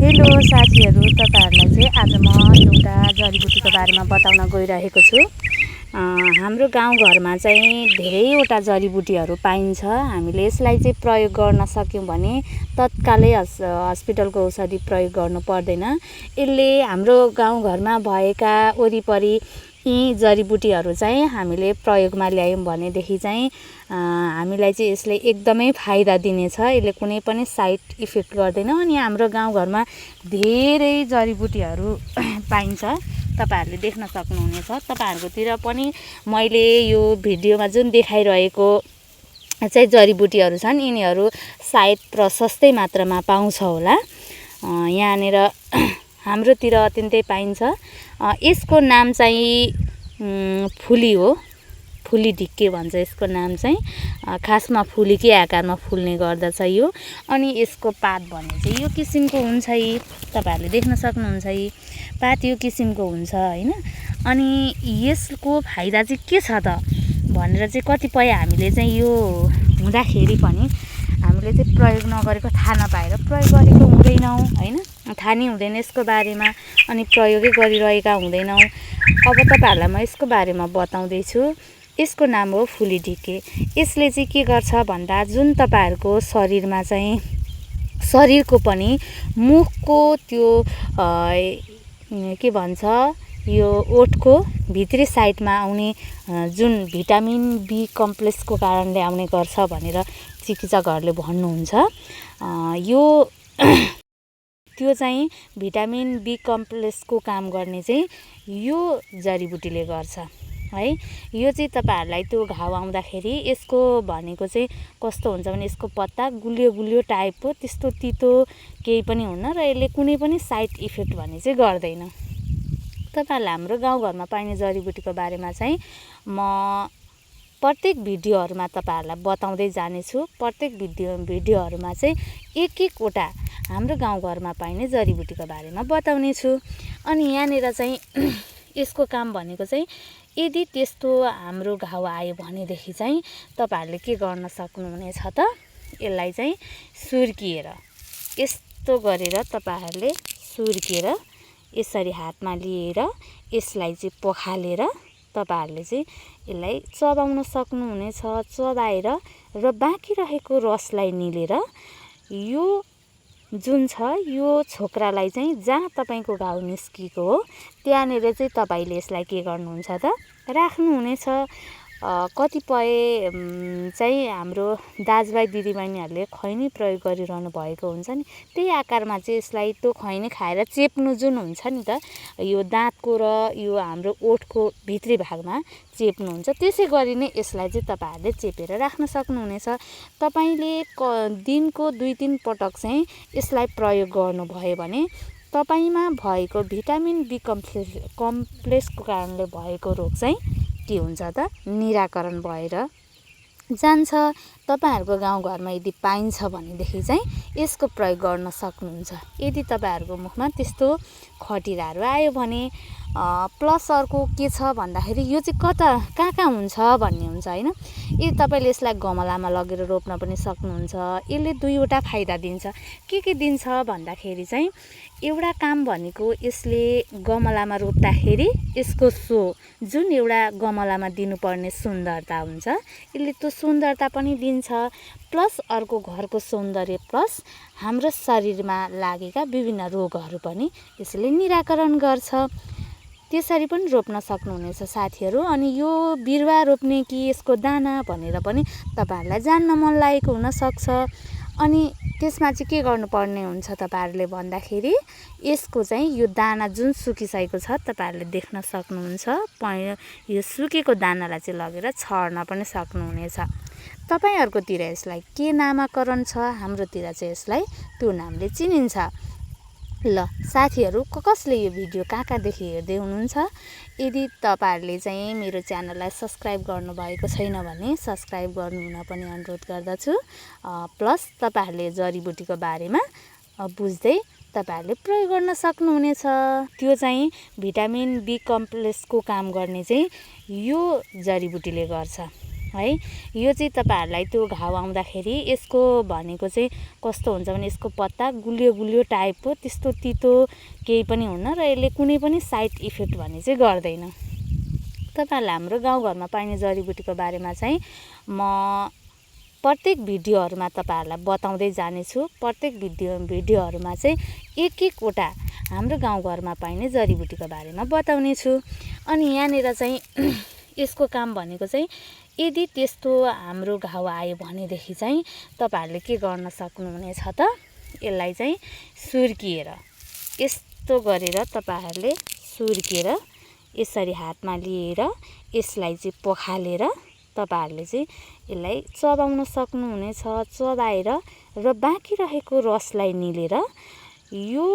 Hello साथीहरू, तपाईहरुलाई चाहिँ आज म एउटा जडीबुटीको बारेमा बताउन गइरहेको छु। हाम्रो गाउँघरमा चाहिँ धेरैवटा जडीबुटीहरू पाइन्छ। हामीले यसलाई चाहिँ प्रयोग गर्न सक्यौं भने तत्कालै हस्पिटलको औषधि प्रयोग गर्नु पर्दैन। यसले हाम्रो गाउँघरमा भएका वरिपरि यी जडीबुटीहरू चाहिँ हामीले प्रयोगमा ल्यायौं भनेदेखि चाहिँ हामीलाई चाहिँ यसले एकदमै फाइदा दिनेछ। यसले कुनै पनि साइड इफेक्ट गर्दैन अनि हाम्रो गाउँघरमा धेरै जडीबुटीहरू पाइन्छ। तपाईहरुले देख्न सक्नुहुनेछ। तपाईहरुकोतिर पनि मैले यो भिडियोमा जुन देखाइरहेको चाहिँ जडीबुटीहरू छन्, यिनीहरू सायद प्रशस्तै मात्रामा पाउँछ होला। यहाँनेर हाम्रोतिर अत्यन्तै पाइन्छ। यसको नाम चाहिँ फुली हो। फुली ढिक्के भन्छ यसको नाम चाहिँ। खासमा फुलीकै आकारमा फुल्ने गर्दछ यो। अनि यसको पात भने चाहिँ यो किसिमको हुन्छ। तपाईहरुले देख्न सक्नुहुन्छ। पात यो किसिमको हुन्छ हैन। अनि यसको फाइदा चाहिँ के छ त भनेर चाहिँ कतिपय हामीले चाहिँ यो हुँदाखेरि पनि हामीले चाहिँ प्रयोग नगरेको थाहा नपाएर प्रयोग गरेको हुँदैनौँ हैन। थाहा नै हुँदैन यसको बारेमा अनि प्रयोगै गरिरहेका हुँदैनौँ। अब तपाईहरुलाई म यसको बारेमा बताउँदै छु। यसको नाम हो फुली ढिक्के। यसले चाहिँ के गर्छ भन्दा जुन तपाईहरुको शरीरमा चाहिँ शरीरको पनि मुखको त्यो के भन्छ यो ओठको भित्री साइडमा आउने जुन भिटामिन बी कम्प्लेक्सको कारणले आउने गर्छ भनेर चिकित्सकहरूले भन्नुहुन्छ। यो त्यो चाहिँ भिटामिन बी कम्प्लेक्सको काम गर्ने चाहिँ यो जडीबुटीले गर्छ है। यो चाहिँ तपाईहरुलाई त्यो घाउ आउँदाखेरि यसको भनेको चाहिँ कस्तो हुन्छ भने यसको पत्ता गुलियो गुलियो टाइपको, त्यस्तो तितो केही पनि हुन्न र यसले कुनै पनि साइड इफेक्ट भने चाहिँ गर्दैन। तपाईहरुले हाम्रो गाउँघरमा पाइने जडीबुटीको बारेमा चाहिँ म प्रत्येक भिडियोहरुमा तपाईहरुलाई बताउँदै जानेछु। प्रत्येक भिडियोहरुमा चाहिँ एक-एकवटा हाम्रो गाउँघरमा पाइने जडीबुटीको बारेमा बताउने छु। अनि यहाँनेर चाहिँ यसको काम भनेको चाहिँ यदि त्यस्तो हाम्रो घाउ आयो भनेदेखि चाहिँ तपाईहरुले के गर्न सक्नुहुनेछ त यसलाई चाहिँ सुर्किएर यस्तो गरेर तपाईहरुले सुर्किएर यसरी हातमा लिएर यसलाई चाहिँ पखालेर तपाईहरुले चाहिँ यसलाई चबाउन सक्नुहुनेछ। चबाएर र बाँकी रहेको रसलाई निलेर यो जुन छ यो छोक्रालाई चाहिँ जहाँ तपाईको घाउ निस्किएको हो त्यहाँनेर चाहिँ तपाईले यसलाई के गर्नुहुन्छ त राख्नुहुनेछ। कतिपय चाहिँ हाम्रो दाजुभाइ दिदीबहिनीहरूले खैनी प्रयोग गरिरहनु भएको हुन्छ नि, त्यही आकारमा चाहिँ यसलाई त्यो खैनी खाएर चेप्नु जुन हुन्छ नि त यो दाँतको र यो हाम्रो ओठको भित्री भागमा चेप्नुहुन्छ, त्यसै गरी नै यसलाई चाहिँ तपाईहरुले चेपेर राख्न सक्नुहुनेछ। तपाईले दिनको 2-3 पटक चाहिँ यसलाई प्रयोग गर्नुभयो भने तपाईमा भएको भिटामिन बी कम्प्लेक्सको कारणले भएको रोग चाहिँ के हुन्छ त निराकरण भएर जान्छ। तपाईहरुको गाउँघरमा यदि पाइन्छ भनेदेखि चाहिँ यसको प्रयोग गर्न सक्नुहुन्छ। यदि तपाईहरुको मुखमा त्यस्तो खटिराहरू आयो भने प्लस अर्को के छ भन्दाखेरि यो चाहिँ कहाँ हुन्छ भन्ने हुन्छ हैन। यदि तपाईले यसलाई गमलामा लगेर रोप्न पनि सक्नुहुन्छ। यसले दुईवटा फाइदा दिन्छ। के दिन्छ भन्दाखेरि चाहिँ एउटा काम भनेको यसले गमलामा रोप्दाखेरि यसको सो जुन एउटा गमलामा दिनुपर्ने सुन्दरता हुन्छ यसले त्यो सुन्दरता पनि दिन्छ। प्लस अर्को घरको सौन्दर्य प्लस हाम्रो शरीरमा लागेका विभिन्न रोगहरू पनि यसले निराकरण गर्छ। त्यसरी पनि रोप्न सक्नुहुनेछ साथीहरू। अनि यो बिरुवा रोप्ने कि यसको दाना भनेर पनि तपाईहरुलाई जान्न मन लागेको हुन सक्छ। अनि त्यसमा चाहिँ के गर्नुपर्ने हुन्छ तपाईहरुले भन्दाखेरि यसको चाहिँ यो दाना जुन सुकिसकेको छ तपाईहरुले देख्न सक्नुहुन्छ। यो सुकेको दानालाई चाहिँ लगेर छर्न पनि सक्नुहुनेछ। तपाईहरुकोतिर यसलाई के नामकरण छ, हाम्रोतिर चाहिँ यसलाई त्यो नामले चिनिन्छ। ल साथीहरू, कसले यो भिडियो कहाँदेखि हेर्दै हुनुहुन्छ, यदि तपाईहरुले चाहिँ मेरो च्यानललाई सब्स्क्राइब गर्नुभएको छैन भने सब्स्क्राइब गर्नुहुन पनि अनुरोध गर्दछु। प्लस तपाईहरुले जडीबुटीको बारेमा बुझ्दै तपाईहरुले प्रयोग गर्न सक्नुहुनेछ। त्यो चाहिँ भिटामिन बी कम्प्लेक्सको काम गर्ने चाहिँ यो जडीबुटीले गर्छ। है। यो चाहिँ तपाईहरुलाई त्यो घाउ आउँदाखेरि यसको भनेको चाहिँ कस्तो हुन्छ भने यसको पत्ता गुलियो गुलियो टाइपको, त्यस्तो तितो केही पनि हुन्न र यसले कुनै पनि साइड इफेक्ट भन्ने चाहिँ गर्दैन। तपाईहरुलाई हाम्रो गाउँघरमा पाइने जडीबुटीको बारेमा चाहिँ म प्रत्येक भिडियोहरुमा तपाईहरुलाई बताउँदै जानेछु। प्रत्येक भिडियोहरुमा चाहिँ एक एकवटा हाम्रो गाउँघरमा पाइने जडीबुटीको बारेमा बताउने छु। अनि यहाँनिर चाहिँ यसको काम भनेको चाहिँ यदि त्यस्तो हाम्रो घाउ आयो भनेदेखि चाहिँ तपाईहरुले के गर्न सक्नुहुनेछ त, यसलाई चाहिँ सुर्किएर यस्तो गरेर तपाईहरुले सुर्किएर यसरी हातमा लिएर यसलाई चाहिँ पखालेर तपाईहरुले चाहिँ यसलाई चबाउन सक्नुहुनेछ। चबाएर र बाँकी रहेको रसलाई निलेर यो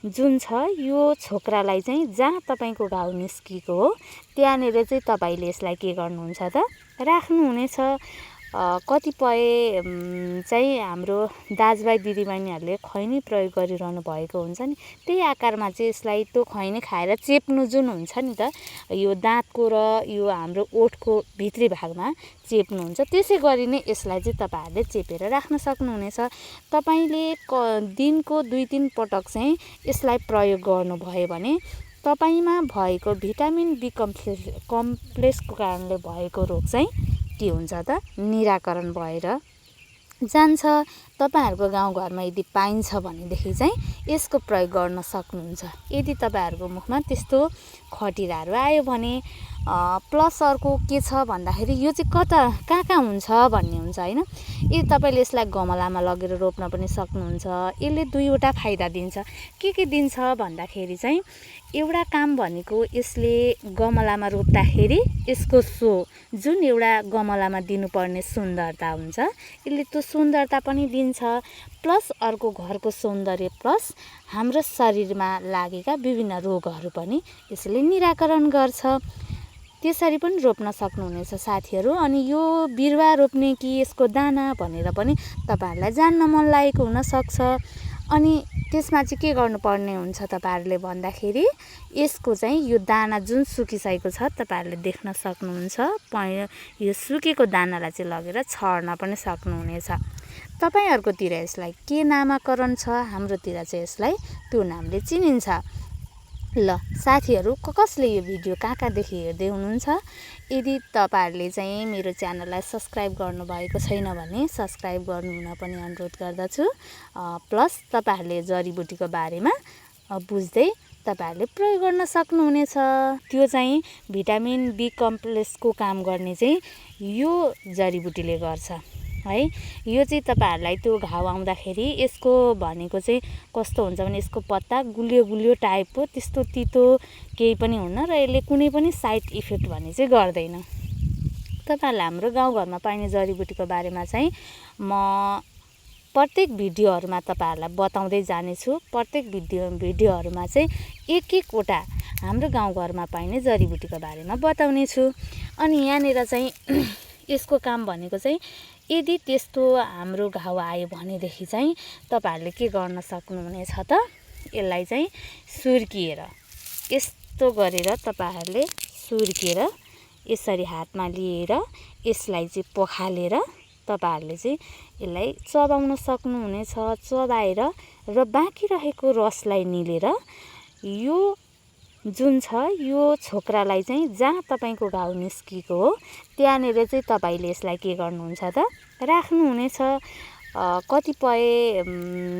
जुन छ यो छोक्रालाई चाहिँ जहाँ तपाईको घाउ निस्किएको हो त्यहाँनिर चाहिँ तपाईले यसलाई के गर्नुहुन्छ त राख्नुहुनेछ। कतिपय चाहिँ हाम्रो दाजुभाइ दिदीबहिनीहरूले खैनी प्रयोग गरिरहनु भएको हुन्छ नि, त्यही आकारमा चाहिँ यसलाई त्यो खैनी खाएर चेप्नु जुन हुन्छ नि त, यो दाँतको र यो हाम्रो ओठको भित्री भागमा चेप्नुहुन्छ, त्यसै गरी नै यसलाई चाहिँ तपाईहरुले चेपेर राख्न सक्नुहुनेछ। तपाईले दिनको 2-3 पटक चाहिँ यसलाई प्रयोग गर्नुभयो भने तपाईमा भएको भिटामिन बी कम्प्लेक्सको कारणले भएको रोग चाहिँ के हुन्छ त निराकरण भएर जान्छ। तपाईहरुको गाउँघरमा यदि पाइन्छ भनेदेखि चाहिँ यसको प्रयोग गर्न सक्नुहुन्छ। यदि तपाईहरुको मुखमा त्यस्तो खटिराहरू आयो भने प्लस अर्को के छ भन्दाखेरि यो चाहिँ कहाँ हुन्छ भन्ने हुन्छ हैन। यदि तपाईले यसलाई गमलामा लगेर रोप्न पनि सक्नुहुन्छ। यसले दुईवटा फाइदा दिन्छ। के दिन्छ भन्दाखेरि चाहिँ एउटा काम भनेको यसले गमलामा रोप्दाखेरि यसको सो जुन एउटा गमलामा दिनुपर्ने सुन्दरता हुन्छ यसले त्यो सुन्दरता पनि दिन्छ। प्लस अर्को घरको सौन्दर्य प्लस हाम्रो शरीरमा लागेका विभिन्न रोगहरू पनि यसले निराकरण गर्छ। त्यसरी पनि रोप्न सक्नुहुनेछ साथीहरू। अनि यो बिरुवा रोप्ने कि यसको दाना भनेर पनि तपाईहरुलाई जान्न मन लागेको हुन सक्छ। अनि त्यसमा चाहिँ के गर्नुपर्ने हुन्छ तपाईहरुले भन्दाखेरि यसको चाहिँ यो दाना जुन सुकिसकेको छ तपाईहरुले देख्न सक्नुहुन्छ। यो सुकेको दानालाई चाहिँ लगेर छर्न पनि सक्नुहुनेछ। तपाईहरुकोतिर यसलाई के नामकरण छ, हाम्रोतिर चाहिँ यसलाई त्यो नामले चिनिन्छ। ल साथीहरू कसले यो भिडियो कहाँदेखि हेर्दै हुनुहुन्छ, यदि तपाईहरुले चाहिँ मेरो च्यानललाई सब्स्क्राइब गर्नुभएको छैन भने सब्स्क्राइब गर्नुहुन पनि अनुरोध गर्दछु। प्लस तपाईहरुले जडीबुटीको बारेमा बुझ्दै तपाईहरुले प्रयोग गर्न सक्नुहुनेछ। त्यो चाहिँ भिटामिन बी कम्प्लेक्सको काम गर्ने चाहिँ यो जडीबुटीले गर्छ है। यो चाहिँ तपाईहरुलाई त्यो घाउ आउँदाखेरि यसको भनेको चाहिँ कस्तो हुन्छ भने यसको पत्ता गुलियो गुलियो टाइपको, त्यस्तो तितो केही पनि हुन्न र यसले कुनै पनि साइड इफेक्ट भन्ने चाहिँ गर्दैन। तपाईहरुलाई हाम्रो गाउँघरमा पाइने जडीबुटीको बारेमा चाहिँ म प्रत्येक भिडियोहरुमा तपाईहरुलाई बताउँदै जानेछु। प्रत्येक भिडियोहरुमा चाहिँ एक एकवटा हाम्रो गाउँघरमा पाइने जडीबुटीको बारेमा बताउने छु। अनि यहाँनिर चाहिँ यसको काम भनेको चाहिँ यदि त्यस्तो हाम्रो घाउ आयो भनेदेखि चाहिँ तपाईहरुले के गर्न सक्नुहुनेछ त, यसलाई चाहिँ सुर्किएर यस्तो गरेर तपाईहरुले सुर्किएर यसरी हातमा लिएर यसलाई चाहिँ पखालेर तपाईहरुले चाहिँ यसलाई चबाउन सक्नुहुनेछ। चबाएर र बाँकी रहेको रसलाई निलेर यो जुन छ यो छोक्रालाई चाहिँ जहाँ तपाईको घाउ निस्किएको हो त्यहाँनिर चाहिँ तपाईले यसलाई के गर्नुहुन्छ त राख्नुहुनेछ। कतिपय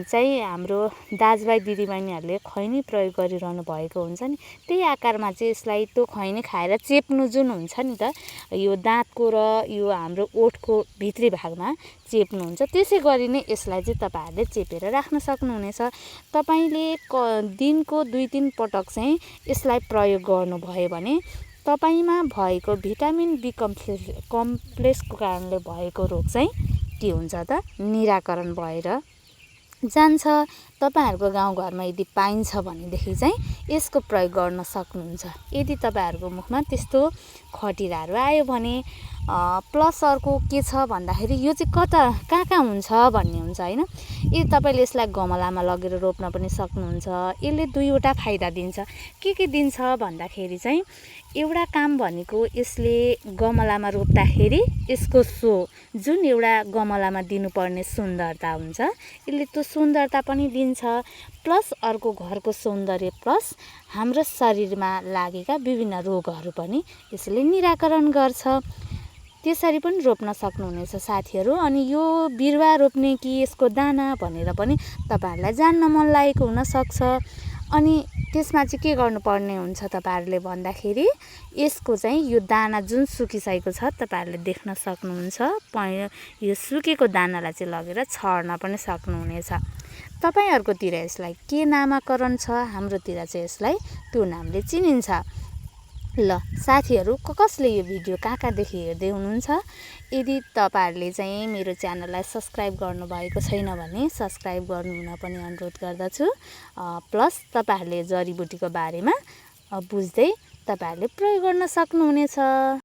चाहिँ हाम्रो दाजुभाइ दिदीबहिनीहरूले खैनी प्रयोग गरिरहनु भएको हुन्छ नि, त्यही आकारमा चाहिँ यसलाई त्यो खैनी खाएर चेप्नु जुन हुन्छ नि त, यो दाँतको र यो हाम्रो ओठको भित्री भागमा चेप्नुहुन्छ, त्यसै गरी नै यसलाई चाहिँ तपाईहरुले चेपेर राख्न सक्नुहुनेछ। तपाईले दिनको 2-3 पटक चाहिँ यसलाई प्रयोग गर्नुभयो भने तपाईमा भएको भिटामिन बी कम्प्लेक्सको कारणले भएको रोग चाहिँ के हुन्छ त निराकरण भएर जान्छ। तपाईहरुको गाउँघरमा यदि पाइन्छ भनेदेखि चाहिँ यसको प्रयोग गर्न सक्नुहुन्छ। यदि तपाईहरुको मुखमा त्यस्तो खटिराहरू आयो भने प्लस अर्को के छ भन्दाखेरि यो चाहिँ कहाँ कहाँ हुन्छ भन्ने हुन्छ होइन। यदि तपाईँले यसलाई गमलामा लगेर रोप्न पनि सक्नुहुन्छ। यसले दुईवटा फाइदा दिन्छ। के दिन्छ भन्दाखेरि चाहिँ एउटा काम भनेको यसले गमलामा रोप्दाखेरि यसको सो जुन एउटा गमलामा दिनुपर्ने सुन्दरता हुन्छ यसले त्यो सुन्दरता पनि दिन्छ। प्लस अर्को घरको सौन्दर्य प्लस हाम्रो शरीरमा लागेका विभिन्न रोगहरू पनि यसले निराकरण गर्छ। त्यसरी पनि रोप्न सक्नुहुनेछ साथीहरू। अनि यो बिरुवा रोप्ने कि यसको दाना भनेर पनि तपाईँहरूलाई जान्न मन लागेको हुनसक्छ। अनि त्यसमा चाहिँ के गर्नुपर्ने हुन्छ तपाईँहरूले भन्दाखेरि यसको चाहिँ यो दाना जुन सुकिसकेको छ तपाईँहरूले देख्न सक्नुहुन्छ। यो सुकेको दानालाई चाहिँ लगेर छर्न पनि सक्नुहुनेछ। तपाईँहरूकोतिर यसलाई के नामाकरण छ, हाम्रोतिर चाहिँ यसलाई त्यो नामले चिनिन्छ। ल साथीहरू कसले यो भिडियो कहाँदेखि हेर्दै हुनुहुन्छ, यदि तपाईँहरूले चाहिँ मेरो च्यानललाई सब्सक्राइब गर्नुभएको छैन भने सब्सक्राइब गर्नु हुन पनि अनुरोध गर्दछु। प्लस तपाईँहरूले जडीबुटीको बारेमा बुझ्दै तपाईँहरूले प्रयोग गर्न सक्नुहुनेछ।